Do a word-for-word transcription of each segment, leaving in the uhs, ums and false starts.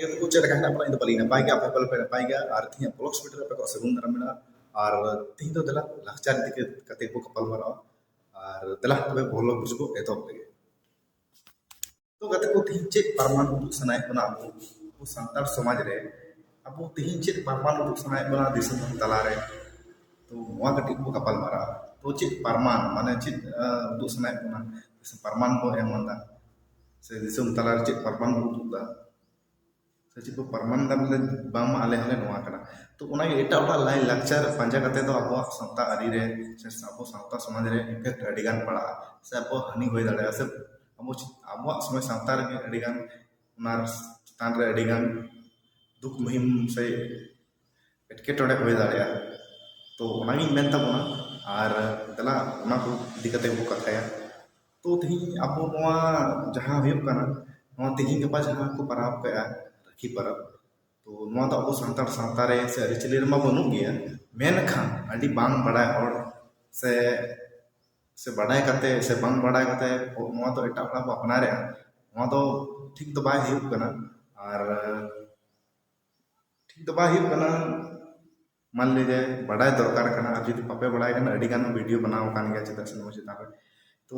ᱜᱟᱛᱮ ᱠᱚ, ᱪᱮᱫ ᱞᱮᱠᱟ ᱦᱮᱱᱟᱜ ᱵᱚᱱᱟ? ᱤᱧ ᱫᱚ ᱵᱟᱹᱞᱤᱧ ᱱᱟᱯᱟᱭ ᱜᱮᱭᱟ, ᱟᱯᱮ ᱦᱚᱸ ᱯᱟᱞᱮ ᱯᱮ ᱱᱟᱯᱟᱭ ᱜᱮᱭᱟ᱾ ᱟᱨ ᱛᱮᱦᱮᱧᱟᱜ ᱵᱞᱚᱜ ᱥᱯᱤᱰ ᱨᱮ ᱟᱯᱮ ᱠᱚᱣᱟᱜ ᱥᱟᱹᱜᱩᱱ ᱫᱟᱨᱟᱢ ᱢᱮᱱᱟᱜᱼᱟ᱾ ᱟᱨ ᱛᱮᱦᱮᱧ ᱫᱚ ᱫᱮᱞᱟ ᱞᱟᱠᱪᱟᱨ ᱤᱫᱤ ᱠᱟᱛᱮ ᱵᱚ ᱜᱟᱯᱟᱞ ᱢᱟᱨᱟᱣᱟ᱾ ᱟᱨ ᱫᱮᱞᱟ ᱛᱚᱵᱮ ᱵᱚᱞᱚ ᱵᱩᱡᱩᱜᱚᱜ ᱮᱛᱚᱦᱚᱵ ᱞᱮᱜᱮ᱾ ᱛᱚ ᱜᱟᱛᱮ ᱠᱚ, ᱛᱮᱦᱮᱧ ᱪᱮᱫ ᱯᱨᱚᱢᱟᱱ ᱩᱫᱩᱜ ᱥᱟᱱᱟᱭᱮᱫ ᱵᱚᱱᱟ ᱟᱵᱚ, ᱟᱵᱚ ᱥᱟᱱᱛᱟᱲ ᱥᱚᱢᱟᱡᱽ ᱨᱮ? ᱟᱵᱚ ᱛᱮᱦᱮᱧ ᱪᱮᱫ ᱯᱨᱚᱢᱟᱱ ᱩᱫᱩᱜ ᱥᱟᱱᱟᱭᱮᱫ ᱵᱚᱱᱟ ᱫᱤᱥᱚᱢ ᱦᱚᱲ ᱛᱟᱞᱟᱨᱮ? ᱛᱚ ᱱᱚᱣᱟ ᱠᱟᱹᱴᱤᱡ ᱵᱚ ᱜᱟᱯᱟᱞ ᱢᱟᱨᱟᱣᱟ᱾ ᱛᱚ ᱪᱮᱫ ᱯᱨᱚᱢᱟᱱ, ᱢᱟᱱᱮ ᱪᱮᱫ ᱟᱸ, ᱩᱫᱩᱜ ᱥᱟᱱᱟᱭᱮᱫ ᱵᱚᱱᱟ? ᱯᱨᱚᱢᱟᱱ ᱵᱚ ᱮᱢ ᱮᱫᱟ, ᱥᱮ ᱫᱤᱥᱚᱢ ᱛᱟᱞᱟᱨᱮ ᱪᱮᱫ ᱯᱨᱚᱢᱟᱱ ᱵᱚ ᱩᱫᱩᱜ ᱮᱫᱟ, ᱥᱮ ᱪᱮᱫ ᱵᱚ ᱯᱨᱚᱢᱟᱱ ᱮᱫᱟ ᱵᱚᱞᱮ ᱵᱟᱝᱢᱟ ᱟᱞᱮ ᱦᱚᱸᱞᱮ ᱱᱚᱣᱟ ᱠᱟᱱᱟ? ᱛᱚ ᱚᱱᱟᱜᱮ ᱮᱴᱟᱜ ᱦᱚᱲᱟᱜ ᱞᱟᱭ ᱞᱟᱠᱪᱟᱨ ᱯᱟᱸᱡᱟ ᱠᱟᱛᱮ ᱫᱚ ᱟᱵᱚᱣᱟᱜ ᱥᱟᱶᱛᱟ ᱟᱹᱨᱤ ᱨᱮ ᱥᱮ ᱟᱵᱚ ᱥᱟᱶᱛᱟ ᱥᱚᱢᱟᱡᱽ ᱨᱮ ᱤᱯᱷᱮᱠᱴ ᱟᱹᱰᱤ ᱜᱟᱱ ᱯᱟᱲᱟᱜᱼᱟ, ᱥᱮ ᱟᱵᱚ ᱦᱟᱹᱱᱤ ᱦᱩᱭ ᱫᱟᱲᱮᱭᱟᱜᱼᱟ, ᱥᱮ ᱟᱵᱚ ᱪᱮ-, ᱟᱵᱚᱣᱟᱜ ᱥᱚᱢᱟᱡᱽ ᱥᱟᱶᱛᱟ ᱨᱮᱜᱮ ᱟᱹᱰᱤ ᱜᱟᱱ ᱚᱱᱟ ᱪᱮᱛᱟᱱ ᱨᱮ ᱟᱹᱰᱤ ᱜᱟᱱ ᱫᱩᱠ ᱢᱩᱦᱤᱢ ᱥᱮ ᱮᱴᱠᱮᱴᱚᱬᱮ ᱦᱩᱭ ᱫᱟᱲᱮᱭᱟᱜᱼᱟ᱾ ᱛᱚ ᱚᱱᱟᱜᱤᱧ ᱢᱮᱱ ᱛᱟᱵᱚᱱᱟ᱾ ᱟᱨ ᱫᱮᱞᱟ ᱚᱱᱟ ᱠᱚ ᱤᱫᱤ ᱠᱟᱛᱮ ᱵᱚ ᱠᱟᱛᱷᱟᱭᱟ᱾ ᱛᱚ ᱛᱮᱦᱮᱧ ᱟᱵᱚ ᱱᱚᱣᱟ ᱡᱟᱦᱟᱸ ᱦᱩᱭᱩᱜ ᱠᱟᱱᱟ, ᱱᱚᱣᱟ ᱛᱮᱦᱮᱧ ᱜᱟᱯᱟ ᱡᱟᱦᱟᱸ ᱠᱚ ᱯᱟᱨᱟᱵᱽ ᱠᱟᱜᱼᱟ, ᱨᱟᱹᱠᱷᱤ ᱯᱟᱨᱟᱵᱽ, ᱛᱚ ᱱᱚᱣᱟ ᱫᱚ ᱟᱵᱚ ᱥᱟᱱᱛᱟᱲ ᱥᱟᱶᱛᱟ ᱨᱮ ᱥᱮ ᱟᱹᱨᱤᱪᱟᱹᱞᱤ ᱨᱮᱢᱟ ᱵᱟᱹᱱᱩᱜ ᱜᱮᱭᱟ, ᱢᱮᱱᱠᱷᱟᱱ ᱟᱹᱰᱤ ᱵᱟᱝ ᱵᱟᱲᱟᱭ ᱦᱚᱲ ᱥᱮ, ᱥᱮ ᱵᱟᱰᱟᱭ ᱠᱟᱛᱮ ᱥᱮ ᱵᱟᱝ ᱵᱟᱲᱟᱭ ᱠᱟᱛᱮ ᱱᱚᱣᱟ ᱫᱚ ᱮᱴᱟᱜ ᱦᱚᱲᱟᱜ ᱵᱚ ᱟᱯᱱᱟᱨᱮᱜᱼᱟ, ᱱᱚᱣᱟ ᱫᱚ ᱴᱷᱤᱠ ᱫᱚ ᱵᱟᱭ ᱦᱩᱭᱩᱜ ᱠᱟᱱᱟ᱾ ᱟᱨ ᱴᱷᱤᱠ ᱫᱚ ᱵᱟᱭ ᱦᱩᱭᱩᱜ ᱠᱟᱱᱟ᱾ ᱢᱟᱱ ᱞᱤᱡᱮ ᱵᱟᱰᱟᱭ ᱫᱚᱨᱠᱟᱨ ᱠᱟᱱᱟ, ᱟᱨ ᱡᱩᱫᱤ ᱵᱟᱯᱮ ᱵᱟᱲᱟᱭ ᱠᱟᱱᱟ, ᱟᱹᱰᱤ ᱜᱟᱱ ᱵᱷᱤᱰᱤᱭᱳ ᱵᱮᱱᱟᱣ ᱟᱠᱟᱱ ᱜᱮᱭᱟ ᱪᱮᱫᱟᱜ ᱥᱮ ᱱᱚᱣᱟ ᱪᱮᱛᱟᱱ ᱨᱮ᱾ ᱛᱚ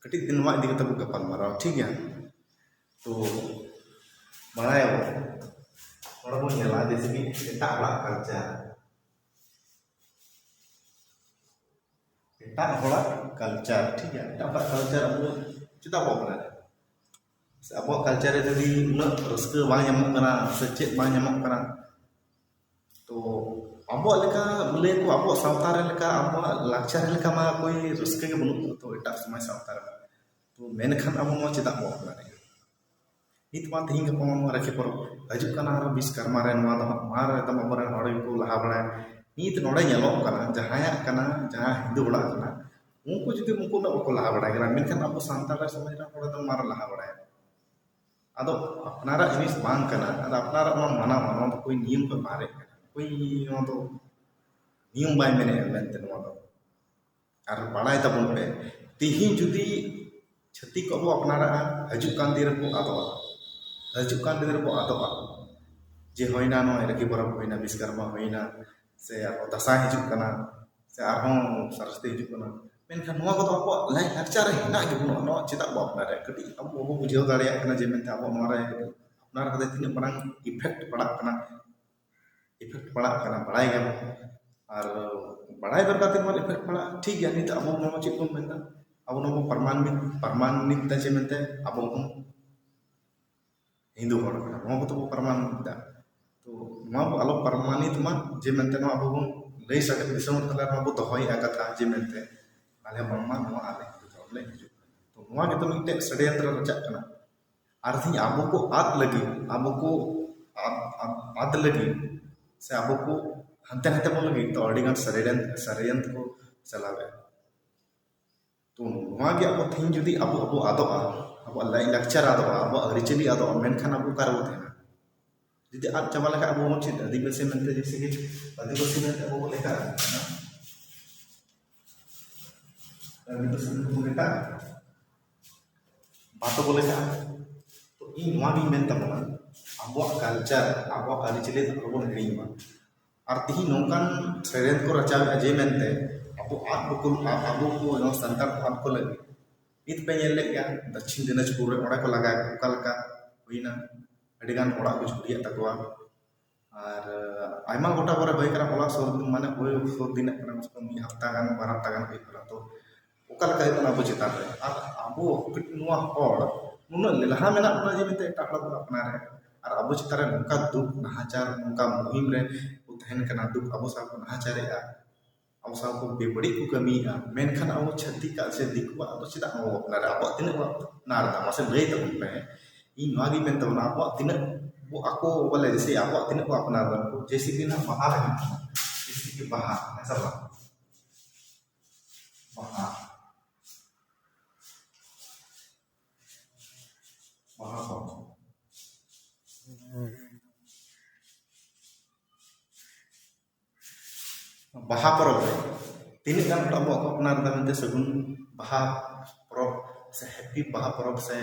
ᱠᱟᱹᱴᱤᱡ ᱫᱤᱱ ᱱᱚᱣᱟ ᱤᱫᱤ ᱠᱟᱛᱮ ᱵᱚ ᱜᱟᱯᱟᱞ ᱢᱟᱨᱟᱣᱟ, ᱴᱷᱤᱠ ᱜᱮᱭᱟ? ᱛᱚ ᱵᱟᱲᱟᱭᱟᱵᱚ, ᱱᱚᱰᱮ ᱵᱚᱱ ᱧᱮᱞᱟ ᱡᱮᱭᱥᱮ ᱠᱤ ᱮᱴᱟᱜ ᱦᱚᱲᱟᱜ ᱠᱟᱞᱪᱟᱨ, ᱮᱴᱟᱜ ᱦᱚᱲᱟᱜ ᱠᱟᱞᱪᱟᱨ, ᱴᱷᱤᱠ ᱜᱮᱭᱟ, ᱮᱴᱟᱜ ᱦᱚᱲᱟᱜ ᱠᱟᱞᱪᱟᱨ ᱟᱵᱚ ᱪᱮᱫᱟᱜ ᱵᱚ ᱟᱯᱱᱟᱨᱟ? ᱥᱮ ᱟᱵᱚᱣᱟᱜ ᱠᱟᱞᱪᱟᱨ ᱨᱮ ᱡᱩᱫᱤ ᱩᱱᱟᱹᱜ ᱨᱟᱹᱥᱠᱟᱹ ᱵᱟᱝ ᱧᱟᱢᱚᱜ ᱠᱟᱱᱟ ᱥᱮ ᱪᱮᱫ ᱵᱟᱝ ᱧᱟᱢᱚᱜ ᱠᱟᱱᱟ, ᱛᱚ ᱟᱵᱚᱣᱟᱜ ᱞᱮᱠᱟ ᱞᱟᱹᱭ ᱟᱠᱚ, ᱟᱵᱚᱣᱟᱜ ᱥᱟᱶᱛᱟ ᱨᱮ ᱞᱮᱠᱟ, ᱟᱵᱚᱣᱟᱜ ᱞᱟᱠᱪᱟᱨ ᱨᱮ ᱞᱮᱠᱟ ᱢᱟ ᱚᱠᱚᱭ ᱨᱟᱹᱥᱠᱟᱹ ᱜᱮ ᱵᱟᱹᱱᱩᱜ ᱠᱚᱣᱟ, ᱛᱚ ᱮᱴᱟᱜ ᱥᱚᱢᱟᱡᱽ ᱥᱟᱶᱛᱟ ᱨᱮ᱾ ᱛᱚ ᱢᱮᱱᱠᱷᱟᱱ ᱟᱵᱚ ᱱᱚᱣᱟ ᱪᱮᱫᱟᱜ ᱵᱚ ᱟᱯᱱᱟᱨᱮᱫᱼᱟ? ᱱᱤᱛ ᱢᱟ ᱛᱮᱦᱮᱧ ᱜᱟᱯᱟ ᱢᱟ ᱨᱟᱹᱠᱷᱤ ᱯᱚᱨᱚᱵᱽ ᱦᱤᱡᱩᱜ ᱠᱟᱱᱟ, ᱟᱨ ᱵᱤᱥᱠᱚᱨᱢᱟ ᱨᱮ ᱱᱚᱣᱟ ᱫᱚ ᱦᱟᱸᱜ ᱢᱟ ᱮᱠᱫᱚᱢ ᱟᱵᱚᱨᱮᱱ ᱦᱚᱲ ᱜᱮᱠᱚ ᱞᱟᱦᱟ ᱵᱟᱲᱟᱭᱟ᱾ ᱱᱤᱛ ᱱᱚᱰᱮ ᱧᱮᱞᱚᱜ ᱠᱟᱱᱟ, ᱡᱟᱦᱟᱸᱭᱟᱜ ᱠᱟᱱᱟ, ᱡᱟᱦᱟᱸ ᱦᱤᱱᱫᱩ ᱦᱚᱲᱟᱜ ᱠᱟᱱᱟ, ᱩᱱᱠᱩ ᱡᱩᱫᱤ ᱩᱱᱠᱩ ᱩᱱᱟᱹᱜ ᱵᱟᱠᱚ ᱞᱟᱦᱟ ᱵᱟᱲᱟᱭ ᱠᱟᱱᱟ, ᱢᱮᱱᱠᱷᱟᱱ ᱟᱵᱚ ᱥᱟᱱᱛᱟᱲ ᱥᱚᱢᱟᱡᱽ ᱨᱮᱱ ᱦᱚᱲ ᱫᱚ ᱢᱟᱨ ᱞᱟᱦᱟ ᱵᱟᱲᱟᱭᱟ᱾ ᱟᱫᱚ ᱟᱯᱱᱟᱨᱟᱜ ᱡᱤᱱᱤᱥ ᱵᱟᱝ ᱠᱟᱱᱟ, ᱟᱫᱚ ᱟᱯᱱᱟᱨᱟᱜ ᱚᱱᱟ ᱢᱟᱱᱟᱣᱟ, ᱱᱚᱣᱟ ᱫᱚ ᱚᱠᱚᱭ ᱱᱤᱭᱚᱢ ᱠᱚ ᱢᱟᱨᱮ ᱠᱟᱱᱟ, ᱚᱠᱚᱭ ᱱᱚᱣᱟ ᱫᱚ ᱱᱤᱭᱚᱢ ᱵᱟᱭ ᱢᱮᱱᱮᱫᱼᱟ ᱢᱮᱱᱛᱮ ᱱᱚᱣᱟ ᱫᱚ᱾ ᱟᱨ ᱵᱟᱲᱟᱭ ᱛᱟᱵᱚᱱ ᱯᱮ, ᱛᱤᱦᱤᱧ ᱡᱩᱫᱤ ᱪᱷᱟᱹᱛᱤᱠ ᱠᱚ ᱵᱚ ᱟᱯᱱᱟᱨᱟᱜᱼᱟ, ᱦᱤᱡᱩᱜ ᱠᱟᱱ ᱫᱤᱱ ᱨᱮᱠᱚ ᱟᱫᱚᱜᱼᱟ᱾ ᱦᱤᱡᱩᱜ ᱠᱟᱱ ᱫᱤᱱ ᱨᱮᱵᱚ ᱟᱫᱚᱜᱼᱟ᱾ ᱡᱮ ᱦᱩᱭᱱᱟ ᱱᱚᱜᱼᱚᱭ ᱨᱟᱹᱠᱷᱤ ᱯᱚᱨᱚᱵᱽ ᱦᱩᱭᱱᱟ, ᱵᱤᱥᱠᱚᱨᱢᱟ ᱦᱩᱭᱱᱟ, ᱥᱮ ᱟᱨᱦᱚᱸ ᱫᱟᱸᱥᱟᱭ ᱦᱤᱡᱩᱜ ᱠᱟᱱᱟ, ᱥᱮ ᱟᱨᱦᱚᱸ ᱥᱚᱨᱚᱥᱚᱛᱤ ᱦᱤᱡᱩᱜ ᱠᱟᱱᱟ, ᱢᱮᱱᱠᱷᱟᱱ ᱱᱚᱣᱟ ᱠᱚᱫᱚ ᱟᱵᱚᱣᱟᱜ ᱞᱟᱭ ᱞᱟᱠᱪᱟᱨ ᱨᱮ ᱦᱮᱱᱟᱜ ᱜᱮ ᱵᱟᱹᱱᱩᱜᱼᱟ᱾ ᱱᱚᱣᱟ ᱪᱮᱫᱟᱜ ᱵᱚ ᱟᱯᱱᱟᱨᱟ? ᱠᱟᱹᱴᱤᱡ ᱟᱵᱚ ᱵᱟᱵᱚ ᱵᱩᱡᱷᱟᱹᱣ ᱫᱟᱲᱮᱭᱟᱜ ᱠᱟᱱᱟ ᱡᱮ ᱢᱮᱱᱛᱮ ᱟᱵᱚ ᱱᱚᱣᱟ ᱨᱮ ᱟᱯᱱᱟᱨ ᱠᱟᱛᱮ ᱛᱤᱱᱟᱹᱜ ᱢᱟᱨᱟᱝ effect ᱯᱟᱲᱟᱜ ᱠᱟᱱᱟ, effect ᱯᱟᱲᱟᱜ ᱠᱟᱱᱟ ᱵᱟᱲᱟᱭ ᱜᱮᱭᱟᱵᱚᱱ᱾ ᱟᱨ ᱵᱟᱲᱟᱭ ᱫᱚᱨᱠᱟᱨ ᱛᱤᱱ ᱢᱟᱨᱟᱝ effect ᱯᱟᱲᱟᱜᱼᱟ, ᱴᱷᱤᱠ ᱜᱮᱭᱟ᱾ ᱱᱤᱛ ᱟᱵᱚ ᱱᱚᱣᱟ ᱪᱮᱫ ᱵᱚᱱ ᱢᱮᱱᱫᱟ? ᱟᱵᱚ ᱱᱚᱣᱟ ᱵᱚ ᱯᱨᱚᱢᱟᱱᱤᱛ, ᱯᱨᱚᱢᱟᱱᱤᱛ ᱫᱟ ᱡᱮ ᱢᱮᱱᱛᱮ ᱟᱵᱚ ᱵᱚᱱ ᱦᱤᱱᱫᱩ ᱦᱚᱲ ᱠᱟᱱᱟ, ᱱᱚᱣᱟ ᱠᱚᱫᱚ ᱵᱚ ᱯᱨᱚᱢᱟᱱᱤᱛ ᱫᱟ᱾ ᱛᱚ ᱱᱚᱣᱟ ᱵᱚ ᱟᱞᱚ ᱯᱨᱚᱢᱟᱱᱤᱛ ᱢᱟ ᱡᱮ ᱢᱮᱱᱛᱮ ᱱᱚᱣᱟ ᱟᱵᱚ ᱵᱚᱱ ᱞᱟᱹᱭ ᱥᱟᱰᱮ ᱫᱤᱥᱚᱢ ᱦᱚᱲ ᱛᱟᱞᱟ ᱨᱮ ᱱᱚᱣᱟ ᱵᱚ ᱫᱚᱦᱚᱭᱮᱫᱼᱟ ᱠᱟᱛᱷᱟ ᱡᱮ ᱢᱮᱱᱛᱮ ᱟᱞᱮ ᱵᱟᱝᱢᱟ ᱱᱚᱣᱟ ᱟᱞᱮ ᱦᱤᱱᱫᱩ ᱫᱷᱚᱨᱚᱢ ᱞᱮ ᱦᱤᱡᱩᱜ ᱠᱟᱱᱟ᱾ ᱛᱚ ᱱᱚᱣᱟ ᱜᱮᱛᱚ ᱢᱤᱫᱴᱮᱡ ᱥᱟᱰᱮᱭᱚᱱᱛᱨᱚ ᱨᱟᱪᱟᱜ ᱠᱟᱱᱟ᱾ ᱟᱨ ᱛᱮᱦᱮᱧ ᱟᱵᱚ ᱠᱚ ᱟᱫ ᱞᱟᱹᱜᱤᱫ, ᱟᱵᱚ ᱠᱚ ᱟᱫ, ᱟᱫ, ᱟᱫ ᱞᱟᱹᱜᱤᱫ, ᱥᱮ ᱟᱵᱚ ᱠᱚ ᱦᱟᱱᱛᱮ ᱱᱟᱛᱮ ᱵᱚᱱ ᱞᱟᱹᱜᱤᱫ ᱛᱚ ᱟᱹᱰᱤᱜᱟᱱ ᱥᱟᱰᱮᱭᱚᱱᱛᱨᱚ ᱠᱚ ᱪᱟᱞᱟᱣᱮᱫᱼᱟ᱾ ᱛᱚ ᱱᱚᱣᱟ ᱜᱮ ᱟᱵᱚ ᱛᱮᱦᱮᱧ ᱡᱩᱫᱤ ᱟᱵᱚ, ᱟᱵᱚ ᱟᱫᱚᱜᱼᱟ, ᱟᱵᱚᱣᱟᱜ ᱞᱟᱭᱼᱞᱟᱠᱪᱟᱨ ᱟᱫᱚᱜᱼᱟ, ᱟᱵᱚᱣᱟᱜ ᱟᱹᱨᱤᱪᱟᱹᱞᱤ ᱟᱫᱚᱜᱼᱟ, ᱢᱮᱱᱠᱷᱟᱱ ᱟᱵᱚ ᱚᱠᱟ ᱨᱮᱵᱚ ᱛᱟᱦᱮᱱᱟ? ᱡᱩᱫᱤ ᱟᱫ ᱪᱟᱵᱟ ᱞᱮᱠᱷᱟᱱ ᱟᱵᱚ ᱵᱚᱱ ᱪᱮᱫ ᱟᱹᱫᱤᱵᱟᱹᱥᱤ ᱢᱮᱱᱛᱮ, ᱡᱮᱭᱥᱮ ᱠᱤ ᱟᱹᱫᱤᱵᱟᱹᱥᱤ ᱢᱮᱱᱛᱮ ᱟᱵᱚ ᱵᱚᱱ ᱞᱮᱠᱷᱟᱜᱼᱟ, ᱟᱹᱫᱤᱵᱟᱹᱥᱤ ᱢᱮᱱᱛᱮ ᱵᱚᱱ ᱞᱮᱠᱷᱟᱜᱼᱟ, ᱵᱟᱠᱚ ᱵᱚᱞᱮ ᱠᱟᱜᱼᱟ᱾ ᱛᱚ ᱤᱧ ᱱᱚᱣᱟ ᱜᱤᱧ ᱢᱮᱱ ᱛᱟᱵᱚᱱᱟ, ᱟᱵᱚᱣᱟᱜ ᱠᱟᱞᱪᱟᱨ, ᱟᱵᱚᱣᱟᱜ ᱟᱹᱨᱤᱪᱟᱹᱞᱤ ᱫᱚ ᱟᱞᱚᱵᱚᱱ ᱦᱤᱲᱤᱧ ᱢᱟ᱾ ᱟᱨ ᱛᱤᱦᱤᱧ ᱱᱚᱝᱠᱟᱱ ᱥᱮᱨᱮᱧ ᱠᱚ ᱨᱟᱪᱟᱣᱮᱫᱼᱟ ᱡᱮ ᱢᱮᱱᱛᱮ ᱟᱵᱚ ᱟᱫ ᱵᱟᱠᱚ, ᱟᱵᱚ ᱠᱚ ᱱᱚᱣᱟ ᱥᱟᱱᱛᱟᱲ ᱠᱚ ᱟᱫ ᱠᱚ ᱞᱟᱹᱜᱤᱫ ᱱᱤᱛ ᱯᱮ ᱧᱮᱞ ᱞᱮᱫ ᱜᱮᱭᱟ ᱫᱚᱠᱠᱷᱤᱱ ᱫᱤᱱᱟᱡᱽᱯᱩᱨ ᱨᱮ ᱚᱸᱰᱮ ᱠᱚ ᱞᱟᱜᱟᱭᱮᱫ ᱚᱠᱟ ᱞᱮᱠᱟ ᱦᱩᱭᱱᱟ, ᱟᱹᱰᱤᱜᱟᱱ ᱚᱲᱟᱜ ᱠᱚ ᱡᱷᱩᱲᱤᱭᱮᱫ ᱛᱟᱠᱚᱣᱟ᱾ ᱟᱨ ᱟᱭᱢᱟ ᱜᱚᱴᱟ ᱠᱚᱨᱮ ᱦᱩᱭ ᱠᱟᱱᱟ, ᱦᱚᱞᱟ ᱥᱩᱨ ᱢᱟᱱᱮ ᱦᱩᱭ ᱥᱩᱨ ᱫᱤᱱᱟᱜ ᱠᱟᱱᱟ, ᱢᱤᱫ ᱦᱟᱯᱛᱟ ᱜᱟᱱ ᱵᱟᱨ ᱦᱟᱯᱛᱟ ᱜᱟᱱ ᱦᱩᱭᱩᱜ ᱠᱟᱱᱟ᱾ ᱛᱚ ᱚᱠᱟ ᱞᱮᱠᱟ ᱦᱩᱭᱩᱜ ᱠᱟᱱᱟ ᱟᱵᱚ ᱪᱮᱛᱟᱱ ᱨᱮ? ᱟᱨ ᱟᱵᱚ ᱱᱚᱣᱟ ᱦᱚᱲ ᱱᱩᱱᱟᱹᱜ ᱞᱮᱞᱦᱟ ᱢᱮᱱᱟᱜ ᱵᱚᱱᱟ ᱡᱮ ᱢᱮᱱᱛᱮ ᱮᱴᱟᱜ ᱦᱚᱲ ᱵᱚᱱ ᱟᱯᱱᱟᱨᱮᱫ, ᱟᱨ ᱟᱵᱚ ᱪᱮᱛᱟᱱ ᱨᱮ ᱱᱚᱝᱠᱟ ᱫᱩᱠ ᱱᱟᱦᱟᱪᱟᱨ, ᱱᱚᱝᱠᱟ ᱢᱩᱦᱤᱢ ᱨᱮ ᱠᱚ ᱛᱟᱦᱮᱱ ᱠᱟᱱᱟ, ᱫᱩᱠ ᱟᱵᱚ ᱥᱟᱶ ᱠᱚ ᱱᱟᱦᱟᱪᱟᱨᱮᱫᱼᱟ, ᱟᱵᱚ ᱥᱟᱶ ᱠᱚ ᱵᱮᱵᱟᱹᱲᱤᱡ ᱠᱚ ᱠᱟᱹᱢᱤᱭᱮᱫᱼᱟ, ᱢᱮᱱᱠᱷᱟᱱ ᱟᱵᱚ ᱪᱷᱟᱹᱛᱤᱠᱟᱜ ᱥᱮ ᱫᱤᱠᱩᱣᱟᱜ ᱫᱚ ᱪᱮᱫᱟᱜ ᱵᱟᱵᱚ ᱟᱯᱱᱟᱨᱟ? ᱟᱵᱚᱣᱟᱜ ᱛᱤᱱᱟᱹᱜ ᱵᱚ ᱟᱯᱱᱟᱨ ᱮᱫᱟ? ᱢᱟᱥᱮ ᱞᱟᱹᱭ ᱛᱟᱵᱚᱱ ᱯᱮ᱾ ᱤᱧ ᱱᱚᱣᱟ ᱜᱤᱧ ᱢᱮᱱ ᱛᱟᱵᱚᱱᱟ, ᱟᱵᱚᱣᱟᱜ ᱛᱤᱱᱟᱹᱜ ᱵᱚ ᱟᱠᱚ ᱵᱚᱞᱮ, ᱡᱮᱭᱥᱮ ᱟᱵᱚᱣᱟᱜ ᱛᱤᱱᱟᱹᱜ ᱵᱚ ᱟᱯᱱᱟᱨ ᱮᱫᱟ, ᱩᱱᱠᱩ ᱡᱮᱭᱥᱮ ᱠᱤ ᱱᱟᱦᱟᱜ ᱵᱟᱦᱟ ᱨᱮ ᱢᱮᱱᱟᱜ ᱵᱚᱱᱟ, ᱡᱮᱭᱥᱮ ᱠᱤ ᱵᱟᱦᱟ, ᱦᱮᱸ ᱥᱮ ᱵᱟᱝ? ᱵᱟᱦᱟ, ᱵᱟᱦᱟ ᱠᱚ᱾ ᱵᱟᱦᱟ ᱯᱚᱨᱚᱵᱽ ᱨᱮ ᱛᱤᱱᱟᱹᱜ ᱜᱟᱱ ᱦᱚᱲ ᱟᱵᱚᱣᱟᱜ ᱠᱚ ᱟᱯᱱᱟᱨ ᱮᱫᱟ ᱢᱮᱱᱛᱮ ᱥᱟᱹᱜᱩᱱ ᱵᱟᱦᱟ ᱯᱚᱨᱚᱵᱽ ᱥᱮ ᱦᱮᱯᱤ ᱵᱟᱦᱟ ᱯᱚᱨᱚᱵᱽ ᱥᱮ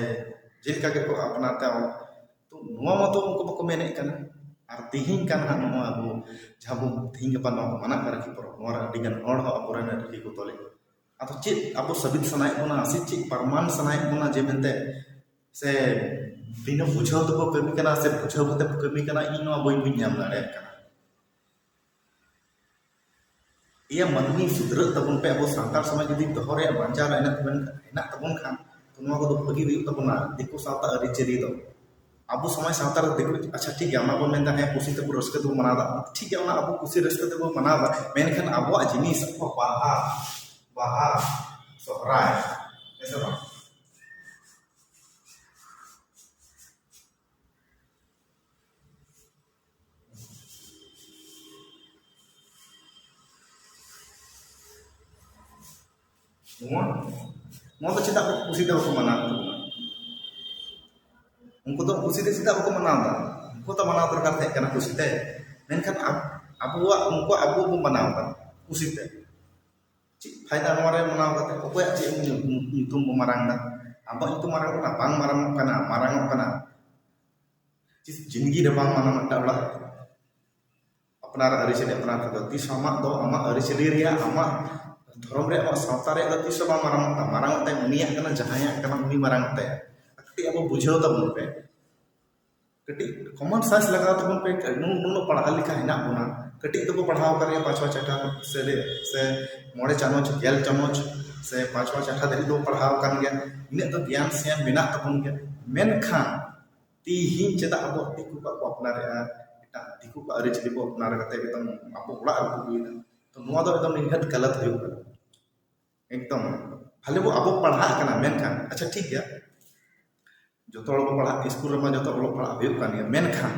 ᱡᱮᱞᱮᱠᱟ ᱜᱮᱠᱚ ᱟᱯᱱᱟᱨ ᱛᱮ ᱟᱵᱚ ᱛᱚ ᱱᱚᱣᱟ ᱢᱟᱛᱚ ᱩᱱᱠᱩ ᱵᱟᱠᱚ ᱢᱮᱱᱮᱫ ᱠᱟᱱᱟ᱾ ᱟᱨ ᱛᱤᱦᱤᱧ ᱠᱟᱱ ᱦᱟᱸᱜ ᱱᱚᱣᱟ ᱟᱵᱚ ᱡᱟᱦᱟᱸ ᱵᱚᱱ ᱛᱤᱦᱤᱧ ᱜᱟᱯᱟ ᱱᱚᱣᱟ ᱠᱚ ᱢᱟᱱᱟᱜ ᱠᱟᱱᱟ ᱨᱟᱹᱠᱷᱤ ᱯᱚᱨᱚᱵᱽ, ᱱᱚᱣᱟ ᱨᱮ ᱟᱹᱰᱤ ᱜᱟᱱ ᱦᱚᱲ ᱦᱚᱸ ᱟᱵᱚᱨᱮᱱ ᱨᱟᱹᱠᱷᱤ ᱠᱚ ᱛᱚᱞᱮᱫ ᱠᱚᱣᱟ᱾ ᱟᱫᱚ ᱪᱮᱫ ᱟᱵᱚ ᱥᱟᱹᱵᱤᱛ ᱥᱟᱱᱟᱭᱮᱫ ᱵᱚᱱᱟ ᱥᱮ ᱪᱮᱫ ᱯᱨᱚᱢᱟᱱ ᱥᱟᱱᱟᱭᱮᱫ ᱵᱚᱱᱟ ᱡᱮ ᱢᱮᱱᱛᱮ, ᱥᱮ ᱵᱤᱱᱟᱹ ᱵᱩᱡᱷᱟᱹᱣ ᱛᱮᱵᱚ ᱠᱟᱹᱢᱤ ᱠᱟᱱᱟ ᱥᱮ ᱵᱩᱡᱷᱟᱹᱣ ᱠᱟᱛᱮ ᱵᱚ ᱠᱟᱹᱢᱤ ᱠᱟᱱᱟ, ᱤᱧ ᱱᱚᱣᱟ ᱵᱟᱹᱧ ᱵᱩᱡᱽ ᱧᱟᱢ ᱫᱟᱲᱮᱭᱟᱜ ᱠᱟᱱᱟ᱾ ᱤᱭᱟᱹ ᱢᱟᱹᱱᱢᱤ ᱥᱩᱫᱷᱨᱟᱹᱜ ᱛᱟᱵᱚᱱ ᱯᱮ, ᱟᱵᱚ ᱥᱟᱱᱛᱟᱲ ᱥᱚᱢᱟᱡᱽ ᱡᱩᱫᱤ ᱫᱚᱦᱚ ᱨᱮᱭᱟᱜ ᱵᱟᱧᱪᱟᱣ ᱨᱮ ᱦᱮᱱᱟᱜ ᱛᱟᱵᱚᱱ, ᱦᱮᱱᱟᱜ ᱛᱟᱵᱚᱱ ᱠᱷᱟᱱ, ᱛᱚ ᱱᱚᱣᱟ ᱠᱚᱫᱚ ᱵᱷᱟᱹᱜᱤ ᱦᱩᱭᱩᱜ ᱛᱟᱵᱚᱱᱟ᱾ ᱫᱤᱠᱩ ᱥᱟᱶᱛᱟ ᱟᱹᱨᱤᱪᱟᱹᱞᱤ ᱫᱚ ᱟᱵᱚ ᱥᱚᱢᱟᱡᱽ ᱥᱟᱶᱛᱟ ᱨᱮ ᱫᱤᱠᱩ, ᱟᱪᱪᱷᱟ ᱴᱷᱤᱠ ᱜᱮᱭᱟ, ᱚᱱᱟ ᱵᱚᱱ ᱢᱮᱱᱫᱟ ᱦᱮᱸ ᱠᱩᱥᱤ ᱛᱮᱵᱚ ᱨᱟᱹᱥᱠᱟᱹ ᱛᱮᱵᱚ ᱢᱟᱱᱟᱣᱫᱟ, ᱴᱷᱤᱠ ᱜᱮᱭᱟ, ᱚᱱᱟ ᱟᱵᱚ ᱠᱩᱥᱤ ᱨᱟᱹᱥᱠᱟᱹ ᱛᱮᱵᱚ ᱢᱟᱱᱟᱣᱫᱟ, ᱢᱮᱱᱠᱷᱟᱱ ᱟᱵᱚᱣᱟᱜ ᱡᱤᱱᱤᱥ, ᱟᱵᱚᱣᱟᱜ ᱵᱟᱦᱟ, ᱵᱟᱦᱟ, ᱥᱚᱦᱨᱟᱭ, ᱦᱮᱸ ᱥᱮ ᱵᱟᱝ? ᱱᱚᱣᱟ, ᱱᱚᱣᱟ ᱫᱚ ᱪᱮᱫᱟᱜ ᱠᱚ ᱠᱩᱥᱤ ᱛᱮ ᱵᱟᱠᱚ ᱢᱟᱱᱟᱣ ᱛᱟᱵᱚᱱᱟ? ᱩᱱᱠᱩ ᱫᱚ ᱠᱩᱥᱤ ᱛᱮ ᱪᱮᱫᱟᱜ ᱵᱟᱠᱚ ᱢᱟᱱᱟᱣ ᱮᱫᱟ? ᱩᱱᱠᱩ ᱫᱚ ᱢᱟᱱᱟᱣ ᱫᱚᱨᱠᱟᱨ ᱛᱟᱦᱮᱸ ᱠᱟᱱᱟ ᱠᱩᱥᱤ ᱛᱮ, ᱢᱮᱱᱠᱷᱟᱱ ᱟᱵ-, ᱟᱵᱚᱣᱟᱜ, ᱩᱱᱠᱩ ᱟᱵᱚ ᱵᱚ ᱢᱟᱱᱟᱣ ᱮᱫᱟ ᱠᱩᱥᱤ ᱛᱮ᱾ ᱪᱮᱫ ᱯᱷᱟᱭᱫᱟ ᱱᱚᱣᱟ ᱨᱮ ᱢᱟᱱᱟᱣ ᱠᱟᱛᱮ? ᱚᱠᱚᱭᱟᱜ ᱪᱮᱫ ᱧᱩ-, ᱧᱩᱛᱩᱢ ᱵᱚ ᱢᱟᱨᱟᱝ ᱮᱫᱟ? ᱟᱵᱚᱣᱟᱜ ᱧᱩᱛᱩᱢ ᱢᱟᱨᱟᱝ ᱠᱟᱱᱟ? ᱵᱟᱝ ᱢᱟᱨᱟᱝᱚᱜ ᱠᱟᱱᱟ, ᱢᱟᱨᱟᱝᱚᱜ ᱠᱟᱱᱟ᱾ ᱡᱤᱥ ᱡᱤᱱᱫᱜᱤ ᱨᱮ ᱵᱟᱝ ᱢᱟᱱᱟᱣ ᱢᱤᱫᱴᱟᱝ ᱚᱲᱟᱜ ᱨᱮ᱾ ᱟᱯᱱᱟᱨᱟᱜ ᱟᱹᱨᱤᱪᱟᱹᱞᱤ ᱟᱯᱱᱟᱨ ᱛᱮᱫᱚ ᱛᱤᱥ ᱦᱚᱸ ᱟᱢᱟᱜ ᱫᱚ ᱟᱢᱟᱜ ᱟᱹᱨᱤᱪᱟᱹᱞᱤ ᱨᱮᱭᱟᱜ, ᱟᱢᱟᱜ ᱫᱷᱚᱨᱚᱢ ᱨᱮᱭᱟᱜ, ᱟᱢᱟᱜ ᱥᱟᱶᱛᱟ ᱨᱮᱭᱟᱜ ᱫᱚ ᱛᱤᱥ ᱦᱚᱸ ᱵᱟᱝ ᱢᱟᱨᱟᱝᱚᱜ ᱛᱟᱢᱟ᱾ ᱢᱟᱨᱟᱝᱚᱜ ᱛᱟᱭ ᱩᱱᱤᱭᱟᱜ ᱠᱟᱱᱟ, ᱡᱟᱦᱟᱸᱭᱟᱜ ᱠᱟᱱᱟ ᱩᱱᱤ ᱢᱟᱨᱟᱝᱚᱜ ᱛᱟᱭᱟ᱾ ᱠᱟᱹᱴᱤᱡ ᱟᱵᱚ ᱵᱩᱡᱷᱟᱹᱣ ᱛᱟᱵᱚᱱ ᱯᱮ, ᱠᱟᱹᱴᱤᱡ common sense ᱞᱟᱜᱟᱣ ᱛᱟᱵᱚᱱ ᱯᱮ᱾ ᱱᱩᱱ-, ᱱᱩᱱᱟᱹᱜ ᱯᱟᱲᱦᱟᱣ ᱞᱮᱠᱷᱟ ᱦᱮᱱᱟᱜ ᱵᱚᱱᱟ, ᱠᱟᱹᱴᱤᱡ ᱫᱚᱵᱚ ᱯᱟᱲᱦᱟᱣ ᱟᱠᱟᱫ ᱜᱮᱭᱟ ᱯᱟᱸᱪᱣᱟ ᱪᱟᱴᱷᱟ ᱥᱮ, ᱥᱮ ᱢᱚᱬᱮ ᱪᱟᱱᱚᱪ, ᱜᱮᱞ ᱪᱟᱱᱚᱪ ᱥᱮ ᱯᱟᱸᱪᱣᱟ ᱪᱟᱴᱷᱟ ᱫᱷᱟᱹᱨᱤᱡ ᱫᱚᱵᱚ ᱯᱟᱲᱦᱟᱣ ᱟᱠᱟᱱ ᱜᱮᱭᱟ, ᱤᱱᱟᱹᱜ ᱫᱚ ᱜᱮᱭᱟᱱ ᱥᱮᱭᱟᱱ ᱢᱮᱱᱟᱜ ᱛᱟᱵᱚᱱ ᱜᱮᱭᱟ᱾ ᱢᱮᱱᱠᱷᱟᱱ ᱛᱤᱦᱤᱧ ᱪᱮᱫᱟᱜ ᱟᱵᱚ ᱫᱤᱠᱩ ᱠᱚᱣᱟᱜ ᱠᱚ ᱟᱯᱱᱟᱨᱮᱜᱼᱟ, ᱮᱴᱟᱜ ᱫᱤᱠᱩ ᱠᱚᱣᱟᱜ ᱟᱹᱨᱤᱪᱟᱹᱞᱤ ᱵᱚ ᱟᱯᱱᱟᱨ ᱠᱟᱛᱮ ᱮᱠᱫᱚᱢ ᱟᱵᱚ ᱚᱲᱟᱜ ᱨᱮᱵᱚ ᱟᱹᱜᱩᱭᱮᱫᱟ? ᱛᱚ ᱱᱚᱣᱟ ᱫᱚ ᱮᱠᱫᱚᱢ ᱱᱤᱜᱷᱟᱹᱛ ᱜᱟᱞᱟᱛ ᱦᱩᱭᱩᱜ ᱠᱟᱱᱟ᱾ ᱮᱠᱫᱚᱢ ᱵᱷᱟᱞᱮ ᱵᱚ ᱟᱵᱚ ᱯᱟᱲᱦᱟᱜ ᱠᱟᱱᱟ, ᱢᱮᱱᱠᱷᱟᱱ ᱟᱪᱪᱷᱟ ᱴᱷᱤᱠ ᱜᱮᱭᱟ, ᱡᱚᱛᱚ ᱦᱚᱲ ᱵᱚ ᱯᱟᱲᱦᱟᱜ, ᱥᱠᱩᱞ ᱨᱮᱢᱟ ᱡᱚᱛᱚ ᱚᱞᱚᱜ ᱯᱟᱲᱦᱟᱜ ᱦᱩᱭᱩᱜ ᱠᱟᱱ ᱜᱮᱭᱟ, ᱢᱮᱱᱠᱷᱟᱱ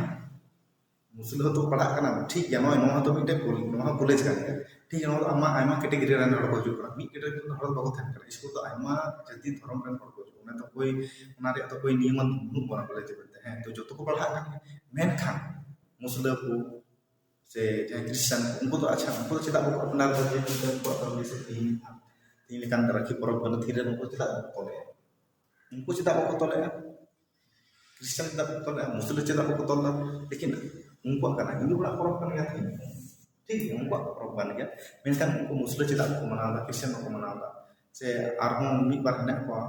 ᱢᱩᱥᱞᱟᱹ ᱦᱚᱸᱛᱚ ᱯᱟᱲᱦᱟᱜ ᱠᱟᱱᱟ, ᱴᱷᱤᱠ ᱜᱮᱭᱟ, ᱱᱚᱜᱼᱚᱭ ᱱᱚᱣᱟ ᱦᱚᱸᱛᱚ ᱢᱤᱫᱴᱮᱱ ᱠᱚᱞ-, ᱱᱚᱣᱟ ᱦᱚᱸ ᱠᱚᱞᱮᱡᱽ ᱠᱟᱱ ᱜᱮᱭᱟ, ᱴᱷᱤᱠ ᱜᱮᱭᱟ, ᱱᱚᱣᱟ ᱫᱚ ᱟᱢᱟᱜ ᱟᱭᱢᱟ category ᱨᱮᱱ ᱦᱚᱲ ᱠᱚ ᱦᱤᱡᱩᱜ ᱠᱟᱱᱟ, ᱢᱤᱫ category ᱨᱮᱱ ᱦᱚᱲ ᱫᱚ ᱵᱟᱠᱚ ᱛᱟᱦᱮᱱ ᱠᱟᱱᱟ᱾ ᱥᱠᱩᱞ ᱫᱚ ᱟᱭᱢᱟ ᱡᱟᱹᱛᱤ ᱫᱷᱚᱨᱚᱢ ᱨᱮᱱ ᱦᱚᱲ ᱠᱚ ᱦᱤᱡᱩᱜ ᱠᱟᱱᱟ, ᱚᱱᱟ ᱫᱚ ᱠᱳᱭ, ᱚᱱᱟ ᱨᱮᱭᱟᱜ ᱫᱚ ᱠᱳᱭ ᱱᱤᱭᱚᱢ ᱵᱟᱹᱱᱩᱜ ᱵᱚᱱᱟ ᱵᱚᱞᱮ ᱡᱮ ᱢᱮᱱᱛᱮ, ᱦᱮᱸ, ᱛᱚ ᱡᱚᱛᱚ ᱠᱚ ᱯᱟᱲᱦᱟᱜ ᱠᱟᱱ ᱜᱮᱭᱟ, ᱢᱮᱱᱠᱷᱟᱱ ᱢᱩᱥᱞᱟᱹ ᱠᱚ ᱥᱮ ᱡᱟᱦᱟᱸᱭ ᱠᱷᱨᱤᱥᱪᱟᱱ ᱠᱚ, ᱩᱱᱠᱩ ᱫᱚ, ᱟᱪᱪᱷᱟ, ᱩᱱᱠᱩ ᱫᱚ ᱪᱮᱫᱟᱜ ᱵᱟᱠᱚ ᱟᱯᱱᱟᱨ ᱮᱫᱟ ᱡᱮ ᱢᱮᱱᱛᱮ ᱩᱱᱠᱩᱣᱟᱜ ᱫᱚ ᱡᱮᱭᱥᱮ ᱛᱤᱦᱤᱧ, ᱛᱤᱦᱤᱧ ᱞᱮᱠᱟᱱ ᱨᱟᱹᱠᱷᱤ ᱯᱚᱨᱚᱵᱽ ᱵᱟᱹᱱᱟᱹᱛ ᱨᱮ ᱩᱱᱠᱩ ᱪᱮᱫᱟᱜ ᱵᱟᱠᱚ ᱛᱚᱞᱮᱜᱼᱟ? ᱩᱱᱠᱩ ᱪᱮᱫᱟᱜ ᱵᱟᱠᱚ ᱛᱚᱞᱮᱜᱼᱟ? ᱠᱷᱨᱤᱥᱪᱟᱱ ᱪᱮᱫᱟᱜ ᱠᱚ ᱛᱚᱞ ᱞᱮᱫᱟ, ᱢᱩᱥᱞᱟᱹ ᱪᱮᱫᱟᱜ ᱵᱟᱠᱚ ᱛᱚᱞ ᱞᱮᱫᱟ? ᱞᱮᱠᱤᱱ ᱩᱱᱠᱩᱣᱟᱜ ᱠᱟᱱᱟ, ᱦᱤᱱᱫᱩ ᱦᱚᱲᱟᱜ ᱯᱚᱨᱚᱵᱽ ᱠᱟᱱ ᱜᱮᱭᱟ᱾ ᱴᱷᱤᱠ ᱜᱮᱭᱟ, ᱩᱱᱠᱩᱣᱟᱜ ᱯᱚᱨᱚᱵᱽ ᱠᱟᱱ ᱜᱮᱭᱟ, ᱢᱮᱱᱠᱷᱟᱱ ᱩᱱᱠᱩ ᱢᱩᱥᱞᱟᱹ ᱪᱮᱫᱟᱜ ᱵᱟᱠᱚ ᱢᱟᱱᱟᱣ ᱮᱫᱟ, ᱠᱷᱨᱤᱥᱪᱟᱱ ᱵᱟᱠᱚ ᱢᱟᱱᱟᱣ ᱮᱫᱟ, ᱥᱮ ᱟᱨᱦᱚᱸ ᱢᱤᱫ ᱵᱟᱨ ᱦᱮᱱᱟᱜ ᱠᱚᱣᱟ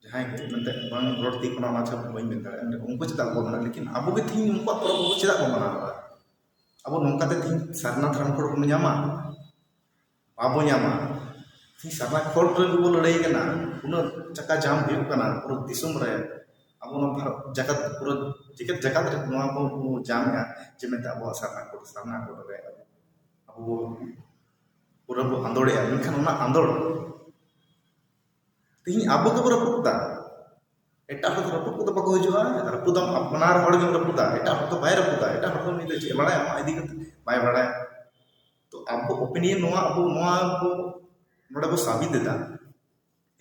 ᱡᱟᱦᱟᱸᱭ ᱠᱚ ᱢᱮᱱᱛᱮ ᱵᱟᱝ ᱨᱚᱲ ᱛᱮ ᱠᱟᱱᱟ, ᱚᱱᱟ ᱪᱷᱟᱯ ᱵᱟᱹᱧ ᱢᱮᱱ ᱫᱟᱲᱮᱭᱟᱜᱼᱟ, ᱩᱱᱠᱩ ᱪᱮᱫᱟᱜ ᱵᱟᱠᱚ ᱢᱟᱱᱟᱣᱟ? ᱞᱮᱠᱤᱱ ᱟᱵᱚ ᱜᱮ ᱛᱮᱦᱮᱧ ᱩᱱᱠᱩᱣᱟᱜ ᱯᱚᱨᱚᱵᱽ ᱟᱵᱚ ᱪᱮᱫᱟᱜ ᱵᱚᱱ ᱢᱟᱱᱟᱣ ᱮᱫᱟ? ᱟᱵᱚ ᱱᱚᱝᱠᱟᱛᱮ ᱛᱮᱦᱮᱧ ᱥᱟᱨᱱᱟ ᱫᱷᱚᱨᱚᱢ ᱠᱚᱲ ᱵᱚᱱ ᱧᱟᱢᱟ? ᱵᱟᱵᱚ ᱧᱟᱢᱟ᱾ ᱛᱮᱦᱮᱧ ᱥᱟᱨᱱᱟ ᱠᱚᱲ ᱨᱮ ᱵᱚ ᱞᱟᱹᱲᱦᱟᱹᱭ ᱠᱟᱱᱟ, ᱩᱱᱟᱹᱜ ᱪᱟᱠᱟ ᱡᱟᱢ ᱦᱩᱭᱩᱜ ᱠᱟᱱᱟ ᱯᱩᱨᱟᱹ ᱫᱤᱥᱚᱢ ᱨᱮ᱾ ᱟᱵᱚ ᱱᱚᱣᱟ ᱵᱷᱟᱨᱚᱛ ᱡᱟᱠᱟᱛ, ᱯᱩᱨᱟᱹ ᱡᱮᱜᱮᱛ ᱡᱟᱠᱟᱛ ᱨᱮ ᱱᱚᱣᱟ ᱵᱚ, ᱵᱚ ᱡᱟᱢᱮᱜᱼᱟ, ᱡᱮ ᱢᱮᱱᱛᱮ ᱟᱵᱚᱣᱟᱜ ᱥᱟᱨᱱᱟ ᱠᱚᱲ, ᱥᱟᱨᱱᱟ ᱠᱚᱲ ᱨᱮ ᱟᱵᱚ ᱵᱚ ᱯᱩᱨᱟᱹ ᱵᱚ ᱟᱸᱫᱳᱲᱮᱜᱼᱟ᱾ ᱢᱮᱱᱠᱷᱟᱱ ᱚᱱᱟ ᱟᱸᱫᱳᱲ ᱛᱮᱦᱮᱧ ᱟᱵᱚ ᱜᱮᱵᱚ ᱨᱟᱹᱯᱩᱫ ᱮᱫᱟ᱾ ᱮᱴᱟᱜ ᱦᱚᱲ ᱫᱚ ᱨᱟᱹᱯᱩᱫ ᱠᱚᱫᱚ ᱵᱟᱠᱚ ᱦᱤᱡᱩᱜᱼᱟ᱾ ᱨᱟᱹᱯᱩᱫᱟᱢ ᱟᱯᱱᱟᱨ ᱦᱚᱲ ᱜᱮᱢ ᱨᱟᱹᱯᱩᱫᱟ, ᱮᱴᱟᱜ ᱦᱚᱲ ᱫᱚ ᱵᱟᱭ ᱨᱟᱹᱯᱩᱫᱟ᱾ ᱮᱴᱟᱜ ᱦᱚᱲ ᱫᱚ ᱩᱱᱤ ᱫᱚ ᱪᱮᱫ ᱮ ᱵᱟᱲᱟᱭᱟ ᱟᱢᱟᱜ ᱤᱫᱤ ᱠᱟᱛᱮ? ᱵᱟᱭ ᱵᱟᱲᱟᱭᱟ᱾ ᱛᱚ ᱟᱵᱚ ᱚᱯᱤᱱᱤᱭᱚᱱ ᱱᱚᱣᱟ, ᱟᱵᱚ ᱱᱚᱣᱟ ᱵᱚ ᱱᱚᱰᱮ ᱵᱚ ᱥᱟᱵᱤᱛ ᱮᱫᱟ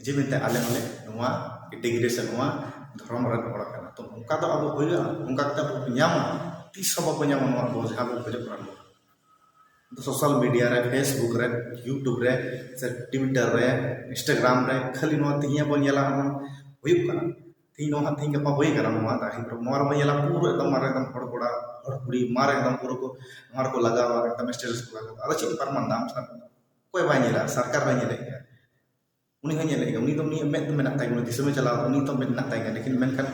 ᱡᱮ ᱢᱮᱱᱛᱮ ᱟᱞᱮ ᱦᱚᱸᱞᱮ ᱱᱚᱣᱟ ᱠᱮᱴᱮᱜᱚᱨᱤ ᱥᱮ ᱱᱚᱣᱟ ᱫᱷᱚᱨᱚᱢ ᱨᱮᱱ ᱦᱚᱲ ᱠᱟᱱᱟ᱾ ᱛᱚ ᱱᱚᱝᱠᱟ ᱫᱚ ᱟᱵᱚ ᱦᱩᱭᱩᱜᱼᱟ, ᱱᱚᱝᱠᱟ ᱠᱟᱛᱮ ᱟᱵᱚ ᱵᱚ ᱧᱟᱢᱟ? ᱛᱤᱥ ᱦᱚᱸ ᱵᱟᱵᱚ ᱧᱟᱢᱟ ᱱᱚᱣᱟ ᱟᱵᱚ ᱡᱟᱦᱟᱸ ᱵᱚ ᱠᱷᱚᱡᱚᱜ ᱠᱟᱱᱟ᱾ ᱱᱚᱣᱟ ᱥᱳᱥᱟᱞ ᱢᱤᱰᱤᱭᱟ ᱨᱮ, ᱯᱷᱮᱥᱵᱩᱠ ᱨᱮ, ᱭᱩᱴᱩᱵᱽ ᱨᱮ, ᱥᱮ ᱴᱩᱭᱴᱟᱨ ᱨᱮ, ᱤᱱᱥᱴᱟᱜᱨᱟᱢ ᱨᱮ ᱠᱷᱟᱹᱞᱤ ᱱᱚᱣᱟ ᱛᱮᱦᱮᱧ ᱵᱚᱱ ᱧᱮᱞᱟ, ᱱᱚᱣᱟ ᱦᱩᱭᱩᱜ ᱠᱟᱱᱟ᱾ ᱛᱮᱦᱮᱧ ᱱᱚᱣᱟ ᱦᱟᱸᱜ ᱛᱮᱦᱮᱧ ᱜᱟᱯᱟ ᱦᱩᱭ ᱠᱟᱱᱟ, ᱱᱚᱣᱟ ᱫᱟᱲᱦᱤ ᱯᱚᱨᱚᱵᱽ, ᱱᱚᱣᱟ ᱨᱮᱵᱚᱱ ᱧᱮᱞᱟ ᱯᱩᱨᱟᱹ ᱮᱠᱫᱚᱢ ᱢᱟᱨᱮ ᱮᱠᱫᱚᱢ ᱦᱚᱲ ᱠᱚᱲᱟ, ᱦᱚᱲ ᱠᱩᱲᱤ ᱢᱟᱨᱮ ᱮᱠᱫᱚᱢ ᱯᱩᱨᱟᱹ ᱠᱚ ᱱᱚᱣᱟ ᱨᱮᱠᱚ ᱞᱟᱜᱟᱣᱟ, ᱮᱠᱫᱚᱢ ᱥᱴᱮᱴᱟᱥ ᱠᱚ ᱞᱟᱜᱟᱣᱟ᱾ ᱟᱫᱚ ᱪᱮᱫ ᱯᱟᱨᱢᱟᱱ ᱫᱟᱢ ᱥᱟᱨ? ᱚᱠᱚᱭ ᱵᱟᱭ ᱧᱮᱞᱟ? ᱥᱚᱨᱠᱟᱨ ᱵᱟᱭ ᱧᱮᱞᱮᱫ ᱜᱮᱭᱟ᱾ ᱩᱱᱤ ᱦᱚᱸ ᱧᱮᱞᱮᱫ ᱜᱮᱭᱟ, ᱩᱱᱤ ᱫᱚ ᱩᱱᱤᱭᱟᱜ ᱢᱮᱫ ᱫᱚ ᱢᱮᱱᱟᱜ ᱛᱟᱭ ᱜᱮᱭᱟ, ᱩᱱᱤ ᱫᱤᱥᱚᱢᱮ ᱪᱟᱞᱟᱣ, ᱩᱱᱤ ᱛᱚ ᱢᱮᱫ ᱢᱮᱱᱟᱜ ᱛᱟᱭ ᱜᱮᱭᱟ, ᱞᱮᱠᱤᱱ ᱢᱮᱱᱠᱷᱟᱱ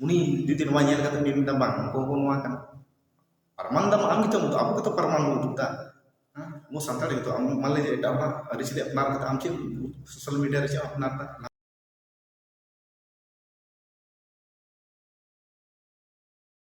ᱩᱱᱤ ᱡᱩᱫᱤ ᱱᱚᱣᱟ ᱧᱮᱞ ᱠᱟᱛᱮ ᱩᱱᱤ ᱢᱮᱱᱫᱟ, "ᱵᱟᱝ, ᱩᱱᱠᱩ ᱠᱚ ᱱᱚᱣᱟ ᱠᱟᱱᱟ", ᱯᱟᱨᱢᱟᱱ ᱫᱟᱢ ᱟᱢ ᱜᱮᱛᱚᱢ ᱩᱫᱩᱜ, ᱟᱵᱚ ᱜᱮᱛᱚ ᱯᱟᱨᱢᱟᱱ ᱵᱚᱱ ᱩᱫᱩᱜ ᱮᱫᱟ᱾ ᱦᱮᱸ, ᱟᱵᱚ ᱥᱟᱱᱛᱟᱲ ᱜᱮᱛᱚ, ᱟᱢ ᱢᱟᱱᱮ ᱡᱮ ᱮᱴᱟᱜ ᱦᱚᱲᱟᱜ ᱟᱹᱨᱤᱪᱟᱹᱞᱤ ᱟᱯᱱᱟᱨ ᱠᱟᱛᱮ ᱟᱢ ᱪᱮᱫ ᱥᱳᱥᱟᱞ ᱢᱤᱰᱤᱭᱟ ᱨᱮ ᱪᱮᱫ ᱮᱢ ᱟᱯᱱᱟᱨ ᱮᱫᱟ?